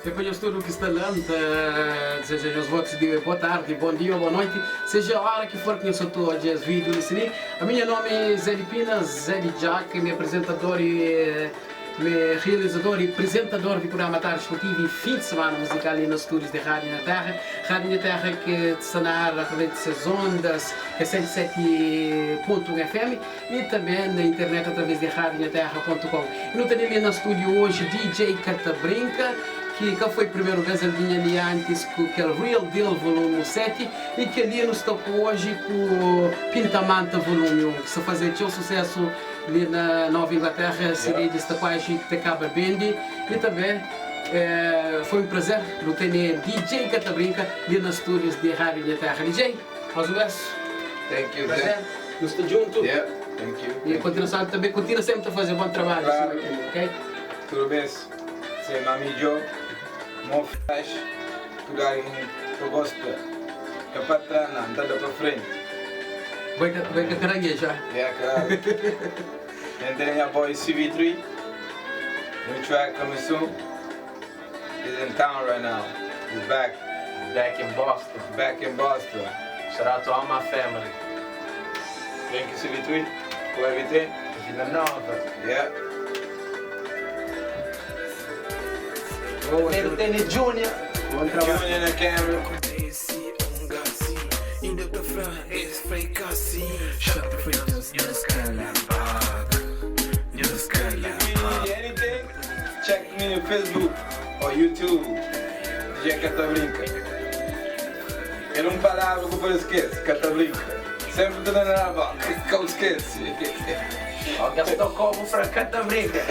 É pa nhos tudu ki sta la, N ta dizeja nhos votus di boa tardi, bon dia ô boa noiti, seja óra ki for ki nhos sa ta odja es vídiu li si li. Ami nha nómi é Zé di Pina, Zé di Jack, mi é apresentador y mi é realizador y presentador di prugrama Tardi Esportiva y Fin di Semana Musical li na stúdius di Rádio Nha Terra. Rádio Nha Terra ki sta na ar através di ses ondas ki é 107.1 FM. E tanbe na internet através di radionhaterra pontu com. E nu ta di li na studio oji DJ Ka Ta Brinka, ki ka foi primeru bes, el vinha li antis ku kel Real Deal volume 7 e kel-li nu sta ku oji ku Pinta Manta volume 1 ki sta faze txeu susesu li na Nova Inglaterra, CD dja sta kuaji ta kaba bende e tanbe foi un prazer nu tene DJ Ka Ta Brinka li na studios di Rádio Nha Terra. DJ, mas un bes, Thank you, Zé. prazer. Nu sta djuntu. Yep, thank you. E kontinua sa tanbe kontinua sempre ta faze bon trabadju Claro. sima kel-li, ok? Tudu bes, se mami djo, mo flash, tudu algen ta gosta, ka pa tras na, nta da pa frenti. Bai ka bai ka karangeja. Yeah, claro. And then nha boy CV3, new track coming soon, he's in town right now, he's back. Back in Boston. Back in Boston. Shout out to all my family. Thank you CV3 for everything. Vila Nova. Yeah. Boa, Tene Tene Junior. Bom trabalho. Junior na câmera. If you need anything, check me on Facebook or YouTube. DJ Ka Ta Brinka. El un palavra ku pode skese, ka ta brinka. Sempre ta da na boka, ka bu skese. Ó kes tocou bu fra ka ta brinka.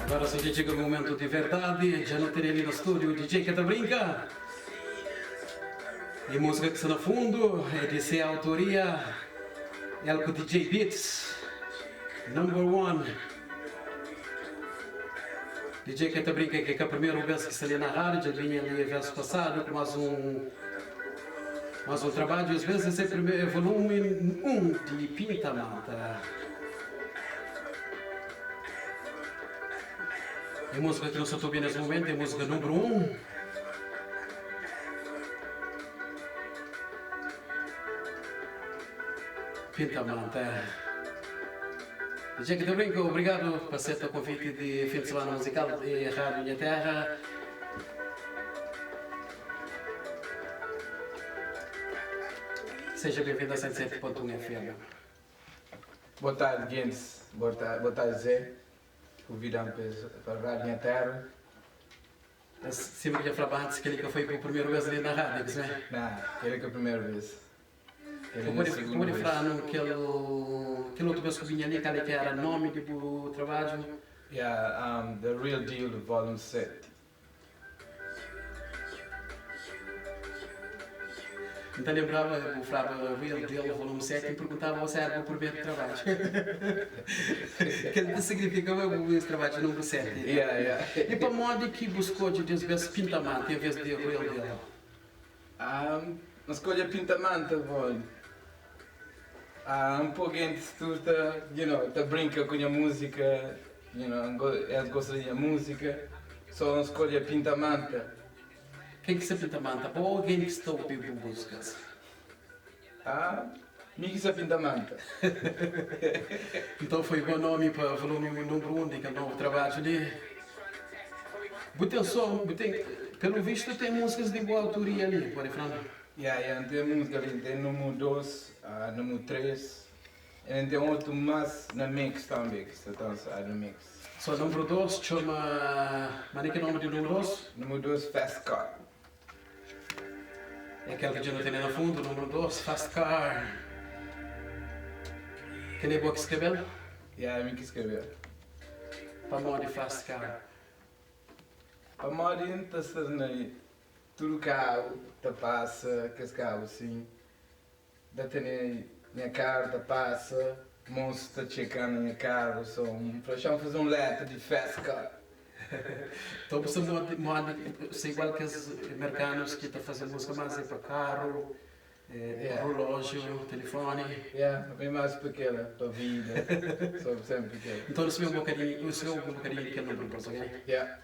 Agora sim dja txiga momentu di verdadi, dja nu tene li na studiu DJ Ka Ta Brinka. E músika ki sta na fundu é di se autoria, el ku DJ Beats, Number One. DJ Ka Ta Brinka ki é ka primeru bes ki sta li na rádiu, dja binha li vez pasadu ku más un más un trabadju, es bes é se primeru volume 1 di Pinta Manta. E músika ki nu sta ta obi nes momentu é músika númeru 1. Pinta Manta. Dja ki ta brinka, obrigadu pa seta konviti di Fin di Semana Musikal di Rádiu Nha Terra. Seja benvindu a 107.1 FM. Boa tarde, gentis. Boa tarde, boa tarde Zé. Convidam pa Rádio Nha Terra. Sima ki dja flaba antis, kel-li ka foi bu primeru bês li na rádiu, ki simé? Ná, kel-li ka primeru bês. Kel-li Bu nha pode, bu segundu pode bês. fla-nu kel, kel otu bês ku binha li, kal é ki éra nómi di bu trabadju? Yeah, The Real Deal Volume 7. N ta lenbraba bu flaba Real Deal Volume 7 N perguntaba bo si éra bu primeru trabadju. Kel-li ta signifika ma bu es trabadju númeru 7. Yeah, yeah. I pamodi ki bu skodje des bes Pinta Manta en ves di Real Deal? N skodje Pinta Manta pamodi un poku gentis tudu ta, you know, ta brinka ku nha múzika, you know, es gosta di nha múzika, so N skodje Pinta Manta. Ken ki sta pinta manta? Bo ô algen ki sta obi bu múzikas? Ah, mi ki sta pinta manta. Nton foi bo nomi pa volumi nunbru 1 di kel novu trabadju li. Bu ten so, bu ten, pelu vistu ten múzikas di bu autoria li, pode fla-m? Ya, ya, N ten múzika li, N ten numu 2, numu 3, e N ten otu más na mix tanbe ki sta ta lansadu na mix. So nunbru 2 txoma, mane ki nomi di nunbru 2? Nunbru 2 Fast Car. É kel ki dja nu tene na fundu, nunbru 2 Fast Car. Kel-li é bo ki skrebe-l? Ya, é mi ki skrebe-l. Pamodi Fast Car? Pamodi N ta sta na tudu karu ta pasa kes karu sin, ta tene. Nha carro ta passa, moço ta txekan na nha carro, so N fla xa-m faze un letra di fast car. Então bu sta modi ser igual kes mercanos ki ta faze música mas é pa carro, relógio, telefone. Yeah, mi mas pa kela, pa vida, so sempre kela. Então nu sabe un bocadinho, nu sabe un bocadinho di kel número 2, ok? Yeah.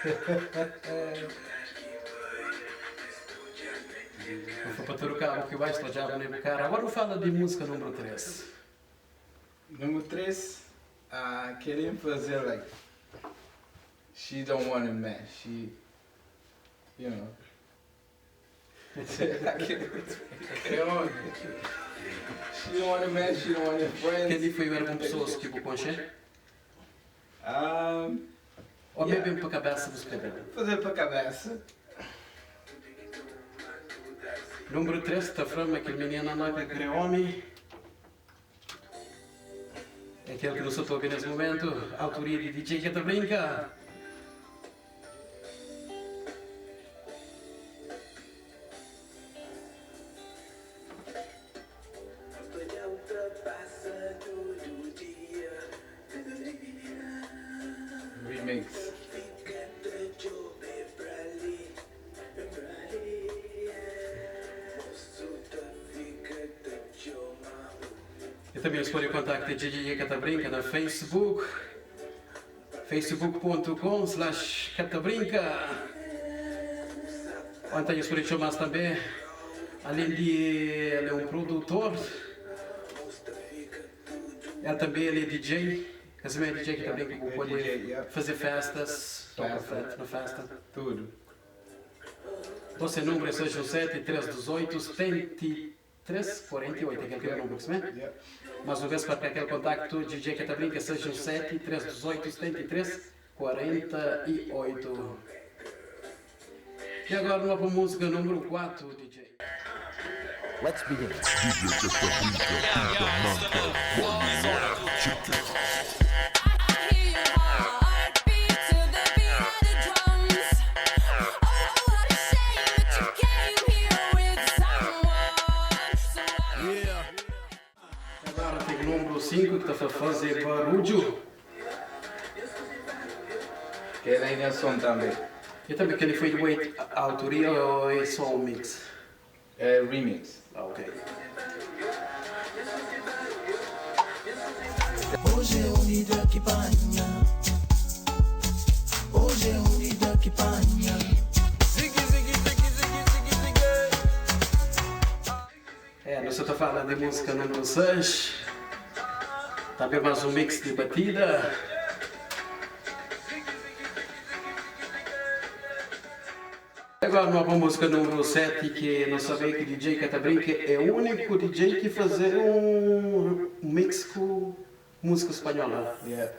Nu fla pa tudu kabu ki bai sta odjabu na bu kara. Agora nu fala di múzika número 3. Número 3, ah, kel-li N faze like She don't want a man, she, you know. She don't want a man, she don't want her friends. Kel-li foi algun pesoas ki bu konxe? Ô mê ben pa kabésa bu skrebe-l? Faze pa kabésa. Númeru 3 ta fla ma kel minina la ka krê ómi. É kel ki nu sta ta obi nes momentu, autoria di DJ Ka Ta Brinka. Remix. E tanbe nhos pode kontakta DJ Ka Ta Brinka na Facebook, facebook.com slash katabrinka. Ou enton nhos pode txoma-s tanbe, alen di el é un produtor, el tanbe el é DJ. Ka sima é DJ ki ta brinka bu pode faze festas, toka na festa. Tudu. Nton se nunbru é 617 318 73 48 é kel ki é nunbru, ka sima é? Mas un bes pa ka kel kontaktu DJ ka ta brinka é 617 318 73 48. E agora nu ba pa musika nunbru 4 DJ. Let's begin. DJ ka ta brinka pinta manta volume check it. Agora tem número 5 ki ta fla faze barudju. Kel aí nha som tambe. E tambe kel li foi di bo autoria ou é só um mix? É remix. Ah ok. Hoje é um dia que panha. Hoje é um dia que panha. Ziggy ziggy ziggy ziggy ziggy ziggy. É, nu sa ta fala di música número 6. Tambe mais um mix di batida. Agora nu pa música número 7 ki nu sabe ki DJ Ka Ta Brinka é único DJ ki faze um mix ku música espanhola. Yeah.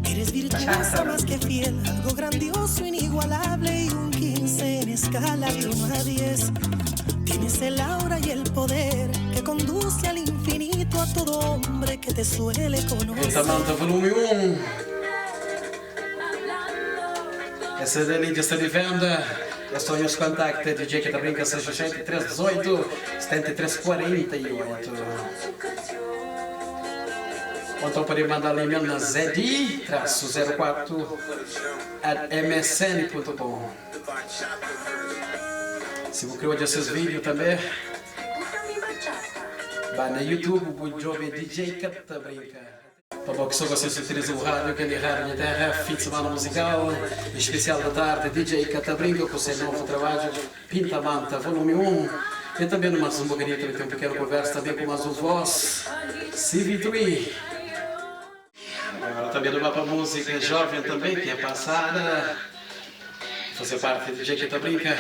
Eres virtuosa más que fiel, algo grandioso, inigualable y un 15 en escala de 1 a 10. Tienes el aura y el poder que conduce al infinito a todo hombre que te suele conocer. Pinta Manta volume 1. Essa dali dja sta di venda. É só nhos contacta DJ Ka Ta Brinka 667 318 73 48. Ou então pode mandar um e-mail na zdi-04 at msn.com. Se bu kre odja ses vídeo també, ba na YouTube bu djobe DJ Ka Ta Brinka. Pa bo ki so gosta sintoniza bu rádio, kel-li é Rádio Nha Terra, fim de semana musical, especial da tarde, DJ Ka Ta Brinka ku se novu trabadju Pinta Manta Volume 1. E tanbe nu mas un bokadinhu ta ben ten un pikenu konversa tanbe ku mas un voz, CV3. Agora tanbe nu ba pa múzika joven tanbe ki é pasada, faze parti di DJ Ka Ta Brinka.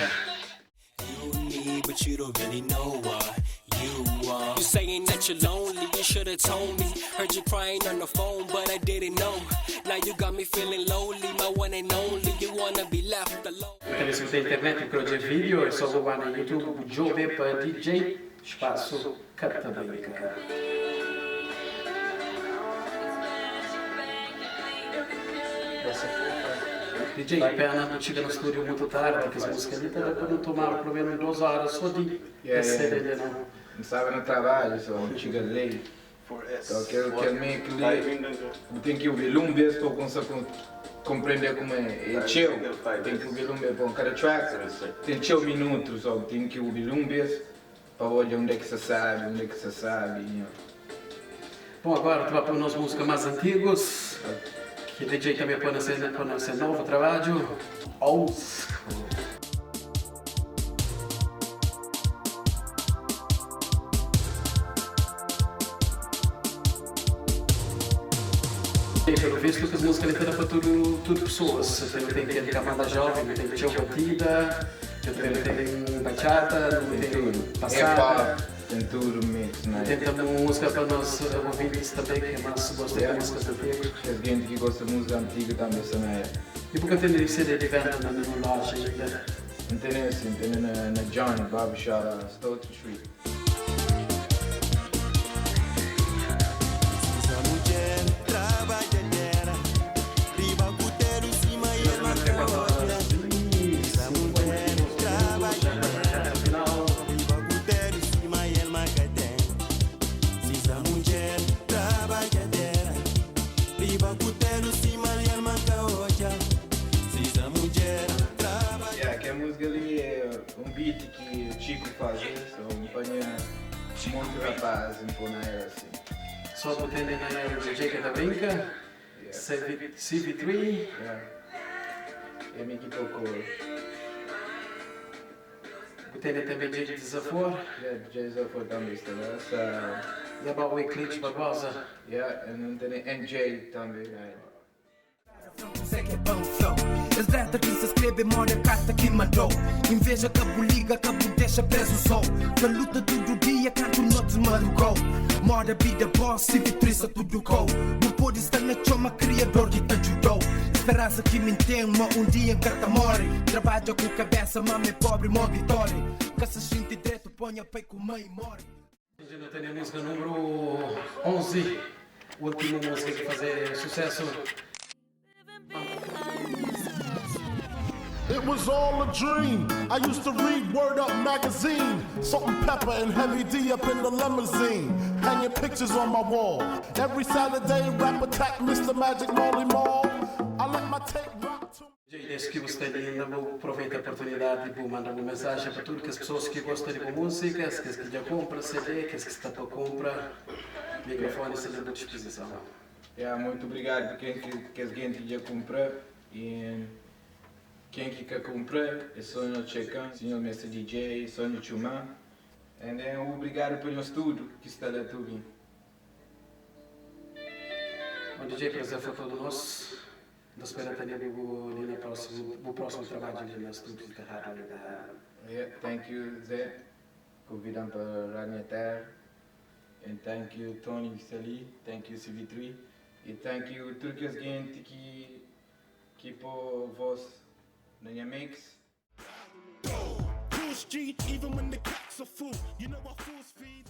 You saying that you're lonely, you should've told me. Heard you crying on the phone, but I didn't know. Now you got me feeling lonely, my one and only. You wanna be left alone. Também se tem internet para ver vídeo, é só vou lá no YouTube, Jove para DJ, espaço Catabrinca. DJ, pena não chega no estúdio muito tarde, porque as músicas ali tá para não tomar pelo menos 2 horas só de esse CD, não. Não sabe no trabalho, só chega late. Então, quero meio que ler. Tem que ouvir um vez para conseguir compreender como é. É chill. Tem que ouvir um vez para cada track. Tem chill minutos, só tem que ouvir um vez para olhar onde é que você sabe, onde é que você sabe. You know. Bom, agora tu vai para umas músicas mais antigos, que DJ também pode ser novo trabalho. Old School. E, pelo visto que as músicas ali para tudo pessoas. Tem tem camada jovem, tem tchau batida, também tem bachata, tem Tudo. passada. Hip hop, tem tudo mix, né? Tem também música para nós ouvintes também, que mais gostam de músicas antigas. Tem gente que gosta de música antiga também, também. E por que tem CD de venda na loja ainda? Não tem assim, tem na John Barbershop, Stoughton Street. Essa mulher trabalhadeira, riba cutelo cima e ela olha. Essa mulher trabalhadeira, riba cutelo cima e ela tem. Se essa mulher trabalhadeira, riba cutelo cima e ela olha. Se essa mulher trabalhadeira. Yeah, que a música ali é um beat que o Chico faz, so um monte de rapaz em na era assim. Só botando na DJ que brinca, CV, CV3. Yeah. É meio que tocou. Botando também DJ Desafor. Yeah, DJ Desafor também está lá. So, E a o Eclipse Barbosa. Yeah, and then tem NJ também. Right. As letras que se escreve mora a carta que mandou. Inveja que liga, que deixa preso o sol. Que luta todo dia, canto noite madrugou. Mora vida boss e vitriça tudo com. Não pode estar na chama, criador que te ajudou. Esperança que me tem, uma um dia em carta morre. Trabalha com cabeça, mama é pobre, mó vitória. Que se sente direto, ponha pai com mãe e morre. A gente tem a música número 11, última música que fazer sucesso. It was all a dream. I used to read Word Up magazine. Salt-N-Pepa and Heavy D up in the limousine. Hanging pictures on my wall. Every Saturday, rap attack Mr. Magic Marley Marl. I let my tape rock to. Desde que você está ainda, vou aproveitar a oportunidade e vou mandar uma mensagem para tudo que as pessoas que gostam de boa música, que já compram CD, que está para compra, microfone está à disposição. Yeah, muito obrigado por quem que gente já comprou e quem que quer comprar é só no checar, senhor Mr. DJ, só no Chuma. And then obrigado pelo estudo que está lá tudo. Bom DJ, prazer foi todo nosso. Nós esperamos também no próximo, no próximo trabalho ali no estúdio de rádio da. Yeah, thank you Zé, convidando para Rádio Terra. And thank you Tony Sali, thank you CV3 e thank you tudo que a gente que pôs voz na minha mix. Push G, even when the cracks are full. You know I force feed.